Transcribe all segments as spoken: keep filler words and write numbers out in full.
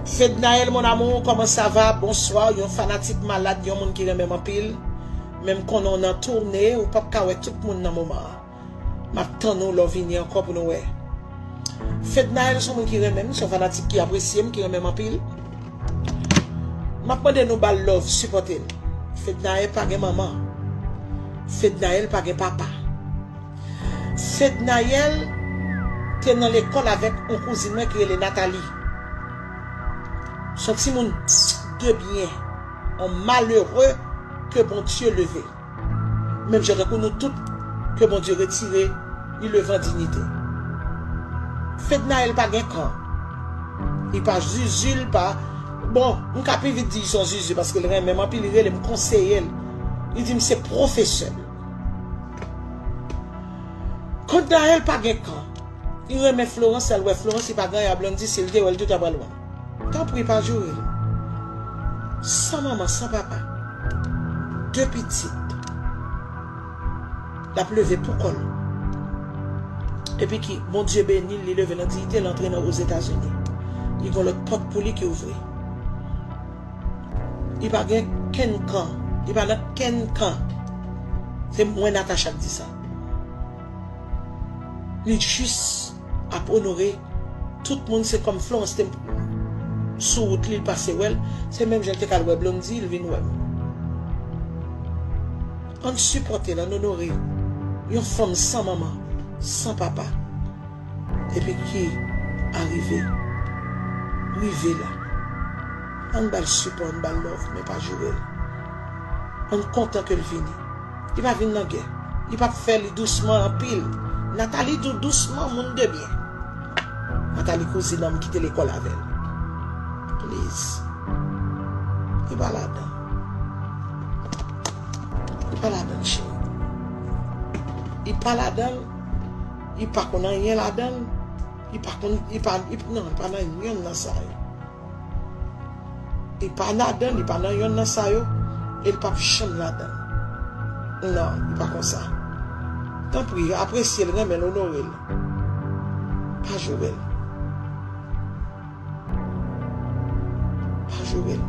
Fednaelle, mon amour, comment ça va? Bonsoir. Yon fanatik malad, yon moun ki renmen m anpil. Men m konnen w nan toune, ou p ap ka wè tout moun nan moman an. M ap tann ou lè w vini ankò pou nou wè. Fednaelle se yon moun ki renmen m, se yon fanatik ki apresye m, ki renmen m anpil. M ap mande nou ba l love, sipòte l. Fednaelle pa gen manman. Fednaelle pa gen papa. Fednaelle te nan lekòl avèk yon kouzin mwen ki rele Nathalie. Se yon timoun de byen, yon malere ke Bondye leve. Menm jan tankou nou tout, ke Bondye retire, li leve an diyite. Fednaelle pa gen kan. Li pa zuzu, li pa... Bon, m ka pi vit di l se yon zuzu paske l renmen m anpil, li rele m, konseye l. Li di m se pwofesè l. Fednaelle pa gen kan. Li renmen Florence, lè l wè Florence, li pa gen anyen a Blondy, si l te wè l tou ta pral wè l. Tanpri, pa joure l. San manman, san papa. De pitit. L ap leve pou kò l. Epi ki, Bondye beni l, li leve nan diyite, l antre nan Ozetazini. Li gen lòt pòt pou li ki ouvri. Li pa gen kenn kan. Li pa nan kenn kan. Se mwen, Natacha, k di sa. Li jis ap onore tout moun. Se kòm Florence te sou wout li, l pase wè l. Se menm jan l te k al wè Blondy, l vin wè m. Ann sipòte l, ann onore yon fanm san manman, san papa. Epi ki arive, rive la. Ann ba l sipò, ann ba l love, men pa joure l. Ann kontan ke l vini. Li pa vin nan gè. Li p ap fè, li dousman anpil. Nathalie tou dousman, moun de byen. Nathalie kouzin an m ki te lekòl avè l. Please. Li pa ladan. Li pa ladan, cheri. Li pa ladan. Li pa konn anyen ladan. Li pa konn, li pa, li, non, li pa nan yonn nan sa yo. Li pa ladan, li pa nan yonn nan sa yo, e l p ap janm ladan. Non, li pa konsa. Tanpri, apresye l, renmen l, onore l. Pa joure l. Pa joure l.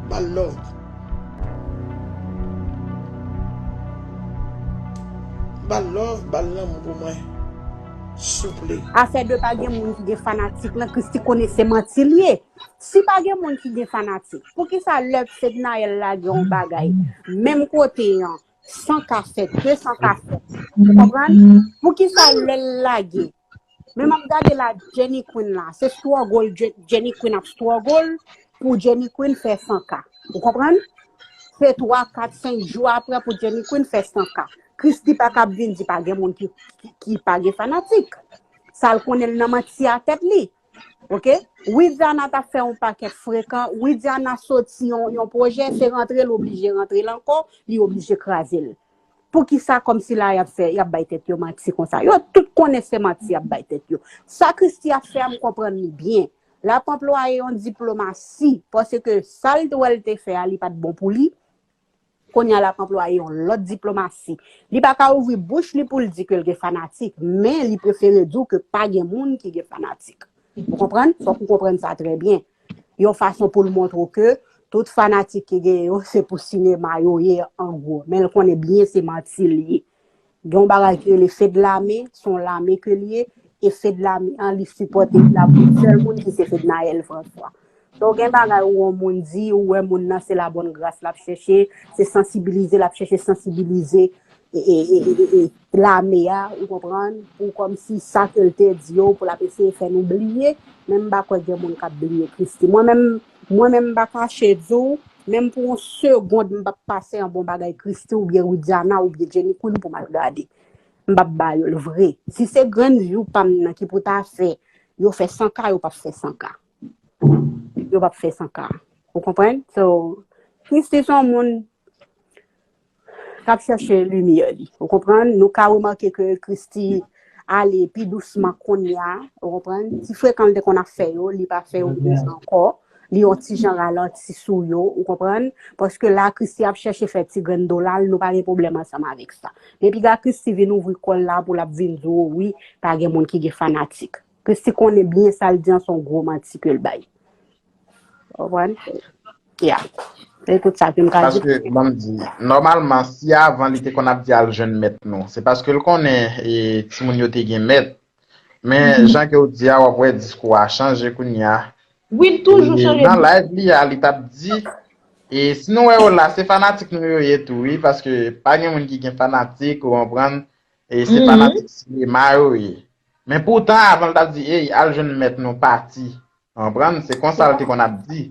Ba l love. Ba l love, ba l lanmou pou mwen. Souple. Afè de pa gen moun ki gen fanatik lan, Christie konnen se manti l ye. Si pa gen moun ki gen fanatik, poukisa lè Fednaelle lage yon bagay, menm kote an, san ka fèt, de san ka fèt? Ou konprann? Poukisa lè l lage? Men m ap gade la, Jenny Queen la, se struggle Je-, Jenny Queen ap struggle pou Jenny Queen fè san ka. Ou konprann? Se twa, kat, senk jou apre pou Jenny Queen fè san ka. Christie pa kab vin di pa gen moun ki, ki, ki pa gen fanatik. Sa l konnen l nan manti a tèt li. Oke? Widiana t ap fè yon pakèt frekan. Widiana soti yon, yon pwojè, se rantre l oblije rantre l ankò, li oblije kraze l. Poukisa kòmsi la y ap fè, y ap bay tèt yo manti konsa? Yo tout konnen se manti y ap bay tèt yo. Sa Christie ap fè a, m konprann li byen. L ap anplwaye yon diplomasi, paske sa l t wè l te fè a, li pa t bon pou li. Kounye a, l ap anplwaye yon lòt diplomasi. Li pa ka ouvri bouch li pou l di ke l gen fanatik, men li prefere di w ke pa gen moun ki gen fanatik. Ou konprann? Fòk ou konprann sa trè byen. Yon fason pou l montre w ke tout fanatik ki gen yo, se pou sinema yo ye, an gwo. Men l konnen byen se manti l ye. Gen yon bagay ki rele Fedlame, se yon lame ke l ye, e Fedlame an, li sipòte, l ap yon sèl moun ki se Fednaelle François. Donk, gen bagay ou yon moun di, ou wè moun nan se la bonne grâce l ap chèche, se sansibilize, l ap chèche sansibilize e, e, e, e, e, lame a, ou konprann, pou kòmsi sa ke l te di yo, pou l ap eseye fè nou bliye, men m pa kwè gen moun k ap bliye Christie. Mwen menm, mwen menm, m pa kache di w, menm pou yon segonn, m p ap pase anba yon bagay Christie oubyen Widiana oubyen Jenny Queen pou m al gade. M p ap ba yo l vre. Si se grenn vyou pa m nan ki pou ta fè yo fè san ka, yo p ap fè san ka. Yo p ap fè san ka. Ou konprann? So, Christie se yon moun k ap chèche limyè li. Ou konprann? Nou ka remake ke Christie ale pi dousman kounye a. Ou konprann? Ti frekan l te konn ap fè yo, li pa fè yo ankò. Li yon ti jan ralanti sou yo, ou konprann? Paske la, Christie ap chèche fè ti grenn dola l, nou pa gen pwoblèm ansanm avèk sa. Men piga Christie vin ouvri kò l la pou l ap vin di w, wi, pa gen moun ki gen fanatik. Christie konnen byen sa l di an se yon gwo manti ke l bay. Ou konprann? Ya. Se tout sa ke m ka di. Paske, ban m di, nòmalman, si avan li te konn ap di al jwenn mèt nou, se paske l konnen e, timoun yo te gen mèt. Men, jan ke w di a, w ap wè diskou a chanje kounye a. Wi, l toujou chanje. Nan live li a, li t ap di, e si nou wè yo la, se fanatik nou yo ye tou, wi, paske pa gen moun ki gen fanatik, ou konprann, e se fanatik sinema yo ye. Men poutan, avan l t ap di, ey, al jwenn mèt nou pati. Konprann? Se konsa l te konn ap di.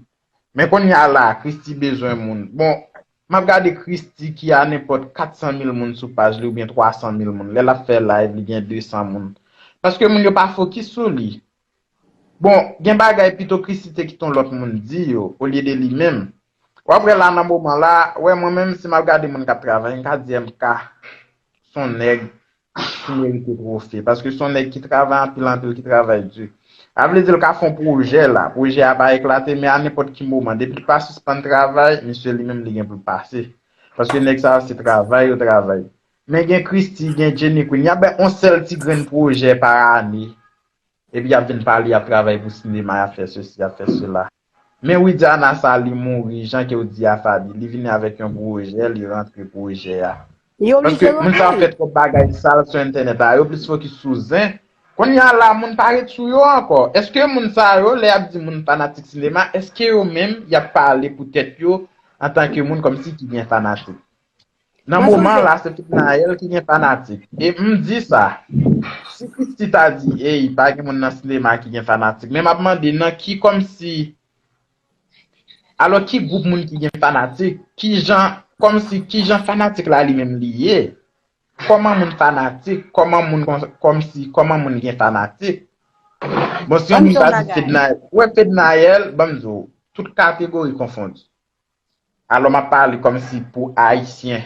Men kounye a la, Christie bezwen moun. Bon, m ap gade Christie ki a nenpòt kat san mil moun sou paj li oubyen twa san mil moun. Lè l ap fè live, li gen de san moun. Paske moun yo pa fokis sou li. Bon, gen bagay pito Christie te kite yon lòt moun di yo, olye de li menm. W ap wè la nan moman la, wè mwen menm si m ap gade moun k ap travay, m ka di M K, se yon nèg ki merite twofe. Paske se yon nèg ki travay anpil, anpil, ki travay di. A vle di l ka fè yon pwojè la. Pwojè a pa eklate, men a nenpòt ki moman, depi l pa sispann travay, misye li menm li gen pou l pase. Paske nèg sa yo se travay yo travay. Men gen Christie, gen Jenny Queen, y ap bay yon sèl ti grenn pwojè pa ane. Epi y ap vin pale, y ap travay pou sinema, y ap fè sesi, y ap fè sela. Men Widiana sa, li mouri, jan ke w di a Faby, li vini avèk yon pwojè, li rantre pwojè a. Paske moun sa yo fè twòp bagay sal sou entènèt la, yo plis fokis sou zen. Kounye a la, moun pa ret sou yo ankò. Èske moun sa yo, lè y ap di moun fanatik sinema, èske yo menm, y ap pale pou tèt yo antanke moun kòmsi ki gen fanatik? Nan moman la, se Fednaelle ki gen fanatik. E m di sa, si Christie ta di, ey, pa gen moun nan sinema ki gen fanatik, men m ap mande nan ki kòmsi, alò ki gwoup moun ki gen fanatik, ki jan, kòmsi, ki jan fanatik la li menm li ye? Kòman moun fanatik, kòman moun, kòmsi, kòman moun gen fanatik? Bon, si yon moun ta di Fednaelle, wè Fednaelle, ban m di w, tout kategori konfondi. Alò m ap pale kòmsi pou Ayisyen.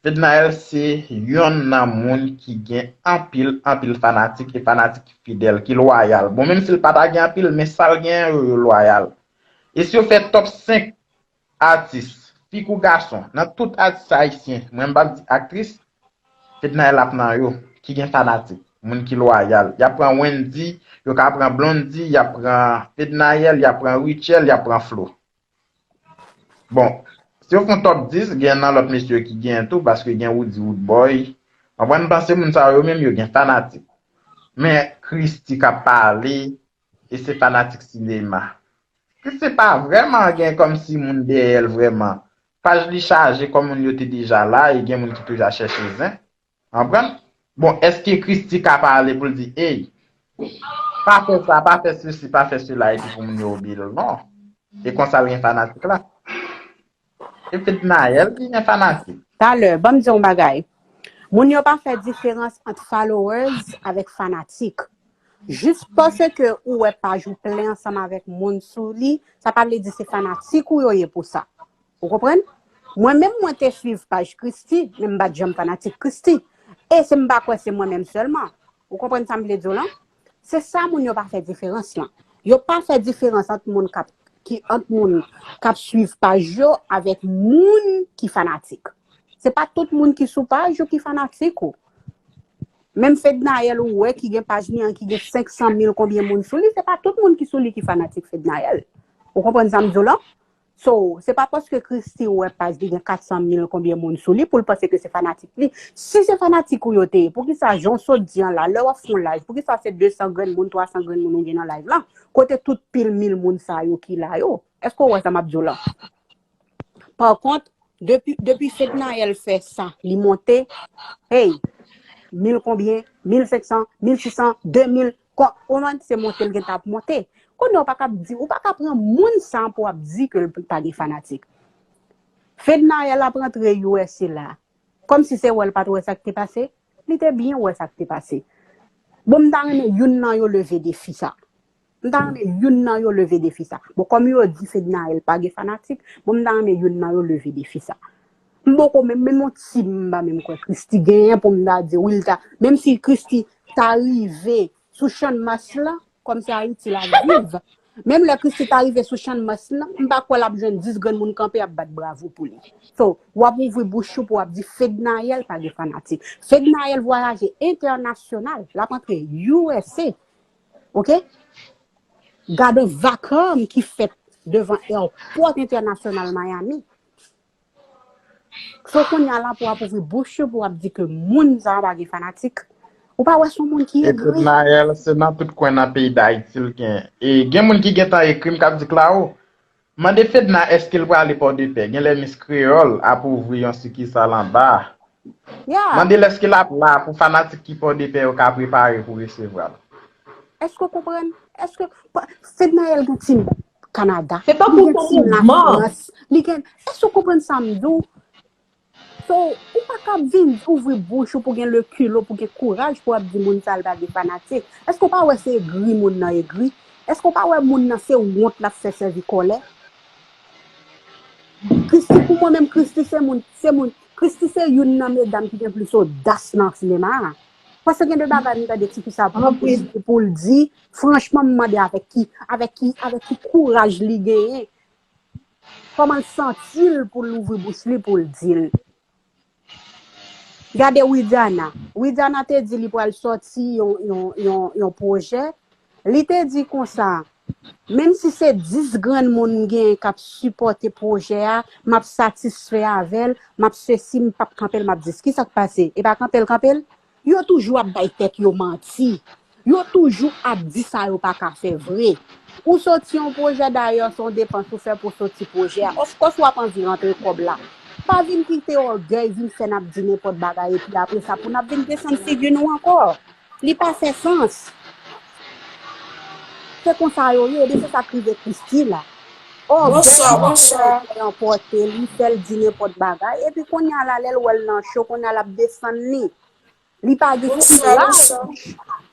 Fednaelle se yonn nan moun ki gen anpil, anpil fanatik e fanatik ki fidèl, ki lwayal. Bon, menm si l pa ta gen anpil, men sa l gen yo, yo lwayal. E si yo fè top senk atis, fi kou gason, nan tout atis ayisyen, mwen m p ap di aktris, Fednaelle ap nan yo, ki gen fanatik, moun ki lwayal. Y ap pran Wendy, yo ka pran Blondy, y ap pran Fednaelle, y ap pran Rutshelle, y ap pran Flo. Bon, si yo fè yon top dis, gen nan lòt mesye ki gen tou, paske gen Roody Roodboy. Konprann, m panse moun sa yo menm yo gen fanatik. Men Christie k ap pale, e se fanatik sinema. Christie pa vrèman gen kòmsi moun dèyè l vrèman. Paj li chaje kòm moun yo te deja la, e gen moun ki toujou ap chèche zen. Konprann? Bon, èske Christie ka pale pou l di, ey, pa fè sa, pa fè sesi, pa fè sela, epi pou moun yo obeyi l? Non. E konsa l gen fanatik la. E Fednaelle ki gen fanatik. Talè, ban m di yon bagay. Moun yo pa fè diferans ant followers avèk fanatik. Jis paske ou wè paj ou plen ansanm avèk moun sou li, sa pa vle di se fanatik ou yo ye pou sa. Ou konprann? Mwen menm mwen te swiv paj Christie, men m pa t janm fanatik Christie. E se m pa kwè se mwen menm sèlman. Ou konprann sa m vle di w lan? Se sa moun yo pa fè diferans lan. Yo pa fè diferans ant moun k ap ki ant moun k ap swiv paj yo avèk moun ki fanatik. Se pa tout moun ki sou paj ou ki fanatik ou. Menm Fednaelle ou wè ki gen paj li an ki gen senk san mil konbyen moun sou li, se pa tout moun ki sou li ki fanatik Fednaelle. Ou konprann sa m di w lan? So, se pa paske Christie wè paj li gen kat san mil konbyen moun sou li pou l panse ke se fanatik li. Si se fanatik ou yo te ye, poukisa jan w sot di an la, lè w ap fè yon live, poukisa se de san grenn moun, twa san grenn moun ou gen nan live lan? Kote tout pil mil moun sa yo ki la yo? Èske w wè sa m ap di w lan? Pa kont, depi, depi Fednaelle fè sa, li monte, hey, mil konbyen, mil senk san, mil sis san, de mil, konbyen se monte l gentan ap monte. Kounye a ou pa ka ap di, ou pa ka pran moun sa pou w ap di ke l pa gen fanatik. Fednaelle ap rantre U S A la. Kòmsi se wè l pa t wè sa k te pase. Li te byen wè sa k te pase. Bon, m ta renmen youn nan yo leve defi sa. M ta renmen youn nan yo leve defi sa. Bon, kòm yo di Fednaelle pa gen fanatik, bon, m ta renmen youn nan yo leve defi sa. M poko menm, menm yon ti m pa menm kwè Christie genyen pou m ta di wi l ta, menm si Christie ta rive sou Channmas lan, kòmsi Ayiti l ap viv. Menm lè Christie ta rive sou Channmas lan, m pa kwè l ap jwenn dis grenn moun kanpe ap bat bravo pou li. So, w ap ouvri bouch ou pou w ap di Fednaelle pa gen fanatik. Fednaelle vwayaje entènasyonal, l ap antre U S A. Ok? Gade vakam ki fèt devan airport entènasyonal Miami. So kounye a la pou w ap ouvri bouch ou pou w ap di ke moun sa a pa gen fanatik. Ou pa wè se yon moun ki egri. Fednaelle, se nan tout kwen nan peyi Dayiti l gen. E gen moun ki gentan ekri m k ap di Claro, mande Fedna èske l prale Pòdepè. Genlè Miss Kreyòl ap ouvri yon sikisal anba. Yeah. Mande l èske l ap la pou fanatik ki Pòdepè yo ka prepare pou resevwa l. Èske w konprann? Èske pa- Fednaelle gen team Kanada. Se tankou li gen team Lafrans. Li gen, èske w konprann sa m di w? So, ou pa ka vin ouvri bouch ou pou gen le kilo, pou gen kouraj pou ap di moun sa l pa gen fanatik. Èske w pa wè se egri moun nan egri? Èske w pa wè moun nan se wont l ap fè sèvi kòlè? Christie, pou mwen menm, Christie se moun, se moun, Christie se youn nan medam ki gen plis odas nan sinema a. Paske gen de bagay m tande tifi sa pou, pou, pou l di, franchman, m mande avèk ki, avèk ki, avèk ki kouraj li genyen. Kòman l santi l pou l ouvri bouch li pou l di l. Gade Widiana. Widiana te di li pral sòti yon, yon, yon, yon pwojè. Li te di konsa, menm si se dis grenn moun m genyen k ap sipòte pwojè a, m ap satisfè avè l, m ap sesi, m p ap kanpe l, m ap di s. Ki sa k pase? E pa kanpe l, kanpe l? Yo toujou ap bay tèt yo manti. Yo toujou ap di sa yo pa ka fè vre. Ou soti yon pwojè, dayè se yon depans ou fè pou soti pwojè a. Of course w ap anvi rantre kòb la. Pa vin kite ògèy vin fè n ap di nenpòt bagay epi apre sa pou n ap vin desann figi nou ankò. Li pa fè sans. Se konsa yo ye, ebyen se sa k rive Christie la. Ògèy li fè l anpòte, li fè l di nenpòt bagay, epi kounye a la lè l wè l nan cho, kounye a l ap desann li. Li pa gen kouraj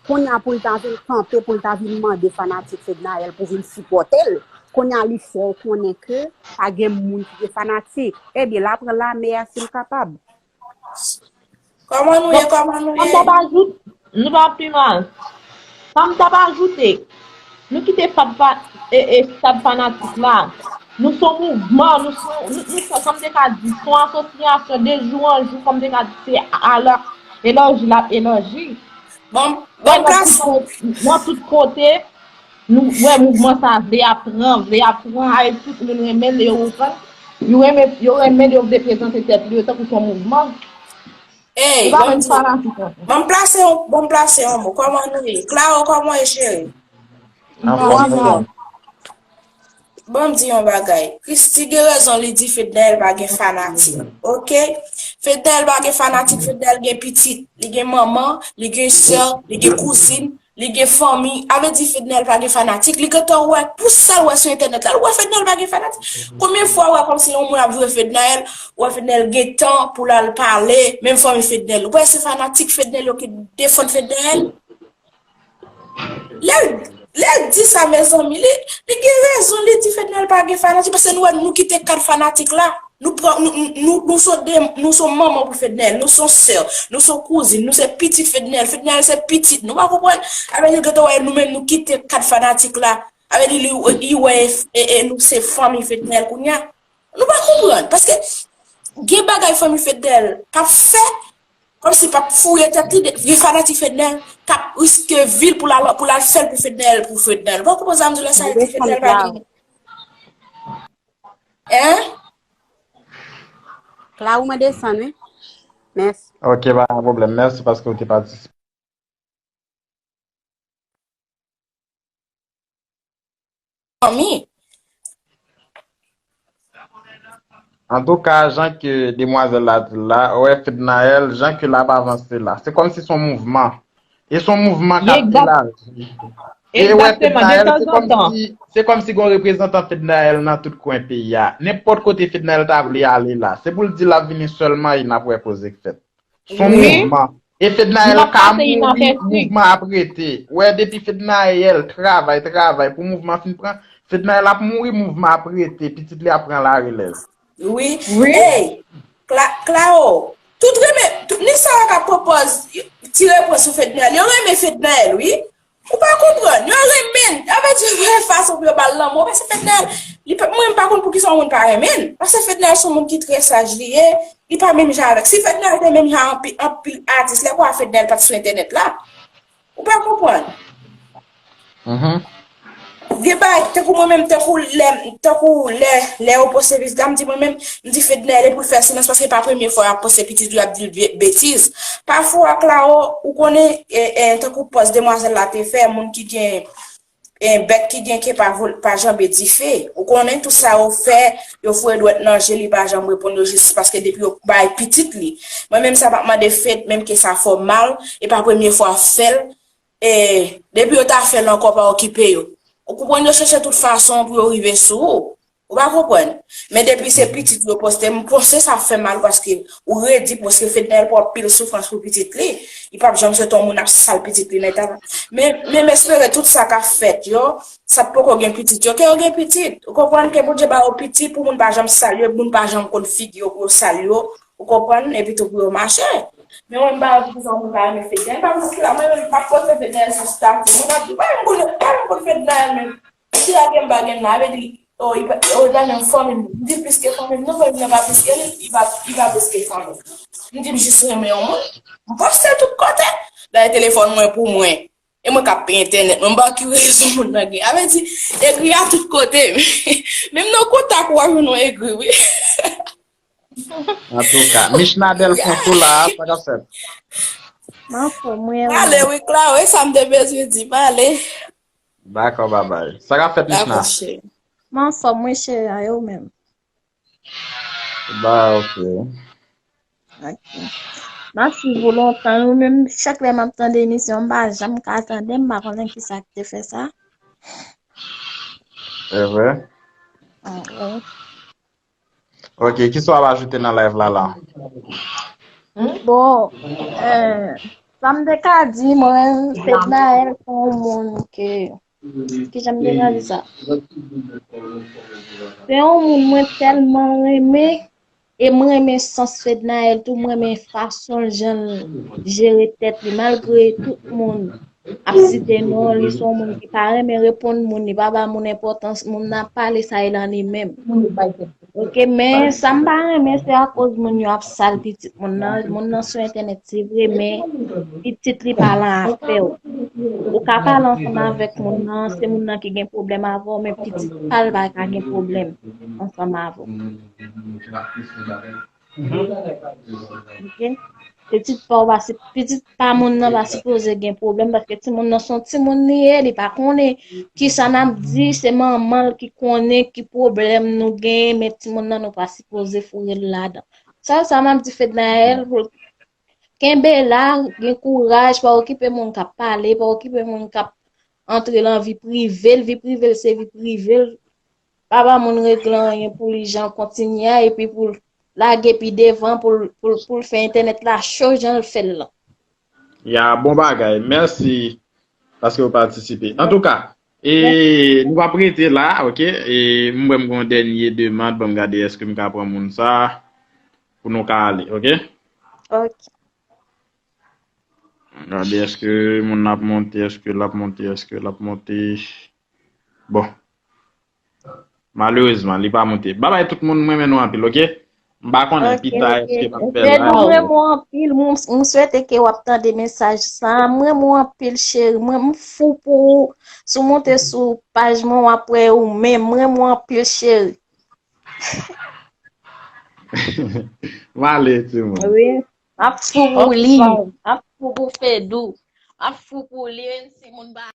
kounye a pou l ta vin kanpe, pou l ta vin mande fanatik Fednaelle pou vin sipòte l. Kounye a li fè w konnen ke pa gen moun ki gen fanatik. Ebyen, l a pran lame a si l kapab. Kòman nou ye, kòman nou ye? Sa m t ap ajoute, nou pa pi mal. Sa m t ap ajoute, nou kite fad fa, e, e, stad fanatik la. Nou se yon mouvman, nou se yon, nou, nou se, kòm te ka di, se yon asosyasyon de jou an jou, kòm te ka di, se a la elaji, l ap elaji. Bon, bon plas. Nan tout kote, nou wè mouvman sa vle ap pran, vle ap pran, ay tout moun renmen l, yo konprann. Yo renmen, yo renmen l, yo vle prezante tèt li yo tankou se yon mouvman. Ey, ban m di, ban m plase yon, ban m plase yon mo. Kòman nou ye? Claro, kòman ye, cheri? Anfòm. Bon, m di yon bagay. Christie gen rezon, li di Fednaelle pa gen fanatik. Ok? Fednaelle pa gen fanatik, Fednaelle gen pitit. Li gen manman, li gen sè, li gen kouzin, li gen fanmi. A vle di Fednaelle pa gen fanatik. Li gentan wè, pou sa l wè sou entènèt la, l wè Fednaelle pa gen fanatik. Konbyen fwa w wè kòmsi yon moun ap joure Fednaelle, w wè Fednaelle gen tan pou l al pale, menm fanmi Fednaelle. Ou panse se fanatik Fednaelle yo ki defann Fednaelle? Lè l, lè l di sa, mezanmi, li, li gen rezon, li di Fednaelle pa gen fanatik, paske nou wè nou kite kad fanatik la. Nou pran, nou, nou, nou, nou se de, nou se manman pou Fednaelle, nou se sè, nou se kouzin, nou se pitit Fednaelle, Fednaelle se pitit, nou pa konprann? Avè nou gentan wè nou menm nou kite kad fanatik la. Avè li, li, li wè e, e, e nou se fanmi Fednaelle kounye a. Nou pa konprann, paske gen bagay fanmi Fednaelle p ap fè, kòmsi p ap fouye tèt li, gen fanatik Fednaelle k ap riske vi l pou l al, pou l al fè l pou Fednaelle, pou Fednaelle. Ou pa konprann sa m di w la, sa vle di Fednaelle pa gen. Hein? Claro, mwen desann, wi. Mèsi. Ok, pa gen pwoblèm. Mèsi paske w te patisipe. Fanmi. Antouka, jan ke demwazèl la di l la, wè Fednaelle, jan ke l ap avanse la, se kòmsi se yon mouvman. E se yon mouvman k ap elaji. E wè Fednaelle, se kòmsi, se kòmsi gen yon reprezantan Fednaelle nan tout kwen peyi a. Nenpòt kote Fednaelle ta vle ale la, se pou l di l ap vini sèlman e n ap wè koze k fèt. Se yon mouvman. E Fednaelle ka mouri, mouvman ap rete. Wè, depi Fednaelle travay, travay pou mouvman fin pran, Fednaelle ap mouri, mouvman ap rete, pitit li ap pran larelèv. Wi. Ey, Cla-, Claro, tout renmen, tout, ni sa yo ka pwopòz, ti repons sou Fednaelle. Yo renmen Fednaelle, wi. Ou pa konprann. Yo renmen l. Yo vle di yo fè fason pou yo ba l lanmou. Paske Fednaelle, li pa, mwen, m pa konn poukisa yon moun pa renmen l. Paske Fednaelle se yon moun ki trè saj li ye. Li pa menm jan avèk. Si Fednaelle te menm jan anpi-, anpil atis, lè kwa Fednaelle pa t sou entènèt la. Ou pa konprann. Mhm. Gen bagay, tankou mwen menm, tankou lè, tankou lè, lè yo poste pitit la, m di mwen menm, m di Fednaelle pou l fè silans paske pa premye fwa y ap poste pitit li, y ap di l be- betiz. Pafwa, Claro, ou konnen, e, e, tankou pòs demwazèl la te fè, moun ki gen, e, bèt ki gen ke pa, vole- pa janbe dife. Ou konnen tout sa yo fè, yo foure dwèt nan je li, pa janm reponn yo jistis paske depi yo bay pitit li. Mwen menm sa m ap mande Fed, menm ke sa fè w mal, e pa premye fwa w ap fè l, e depi yo ta fè l ankò, pa okipe yo. Ou konprann, yo chèche tout fason pou yo rive sou ou. Ou pa konprann? Men depi se pitit yo poste, m panse sa fè mal paske ou redi, paske Fednaelle pran anpil soufrans pou pitit li. Li p ap janm swete yon moun ap sal pitit li nèt. Men, men m espere tout sa k ap fèt yo, sa k poko gen pitit yo, ke yo gen pitit. Ou konprann, ke Bondye ba yo pitit pou moun pa janm sal yo, moun pa janm konn figi yo pou yo sal yo. Ou konprann? Epi tou pou yo mache. Men mwen, m pa wè poukisa moun pa renmen Fednaelle. M pa konn ki la, mwen menm, m ap poste Fednaelle sou stati. Moun ap di, pa renmen konn, pa renmen konn Fednaelle menm. Si la gen bagay la, vle di, oh, li pa, oh, la menm fanmi m. M di plis ke fanmi m. Non, fanmi m nan pa plis ke li, li pa, li pa plis ke fanmi m. M di m jis renmen yon moun. M poste tout kote. Dayè telefòn mwen pou mwen. E mwen k ap peye entènèt mwen, m pa ki rezon moun nan gen. A vle di, egri a tout kote. Menm nan kontak ou a jwenn yon egri, wi. Antouka, Michna Delfon tou la, sa k ap fèt? M anfòm, wi. Pale, wi, Claro, e sa m te bezwen di, pale. Dakò, babay. Sa k ap fèt, Michna? Dakò, cheri. M anfòm, wi, cheri, a yo menm. Ba, ok. Ok. M ap swiv ou lontan, wi, menm chak lè m ap tande emisyon, m pa janm ka tande, m pa konnen ki sa k te fè sa. E vre? Ah, wi. Ok, kisa w ap ajoute nan live la la? Bon, eh, sa m te ka di, mwen, Fednaelle se yon moun ke, kijan m te ka di sa? Se yon moun mwen tèlman renmen, e mwen renmen sans Fednaelle tou, mwen renmen fason l, jan l jere tèt li, malgre tout moun ap site non l, li se yon moun ki pa renmen reponn moun, li pa ba moun enpòtans, moun nan ap pale sa e lan li menm. Ok, men sa m pa renmen se akoz moun yo ap sal pitit moun nan, moun nan sou entènèt se vre, men pitit li pa lan afè w. Ou ka pale ansanm avèk moun nan, se moun nan ki gen pwoblèm avè w, men pitit pa l pa ka gen pwoblèm ansanm avè w. Ok? Pitit pa w pa si, pitit pa moun nan pa sipoze gen pwoblèm paske timoun nan se yon timoun li ye, li pa konnen kisa n ap di, se manman l ki konnen ki pwoblèm nou genyen, men timoun nan nou pa sipoze foure l ladan. Sèl sa m ap di Fednaelle pou l kenbe la, gen kouraj, pa okipe moun k ap pale, pa okipe moun k ap antre lan vi prive l, vi prive l se vi prive l. Pa ba moun regle anyen pou li jan l kontinye a epi pou l lage pi devan pou l pou l pou l fè entènèt la cho jan l fè l lan. Ya, bon bagay. Mèsi paske w patisipe. Antouka, e, nou p ap rete la, ok? E, m wè m gen yon dènye demann, ban m gade èske m ka pran moun sa pou nou ka ale, ok? Ok. Gade èske moun nan ap monte, èske l ap monte, èske l ap monte. Bon. Malerezman, li pa monte. Babay tout moun, m renmen nou anpil, ok? M pa konnen pita èske m ap fè live. Fedou, m renmen w anpil. M, m swete ke w ap tande mesaj sa. M renmen w anpil, cheri. Mwen, m fou pou ou. Si w monte sou paj mwen, w ap wè ou menm. M renmen w anpil, cheri. M ale, timoun. Wi. M ap fou pou li. M ap fou pou Fedou. M ap fou pou li, menm si moun pa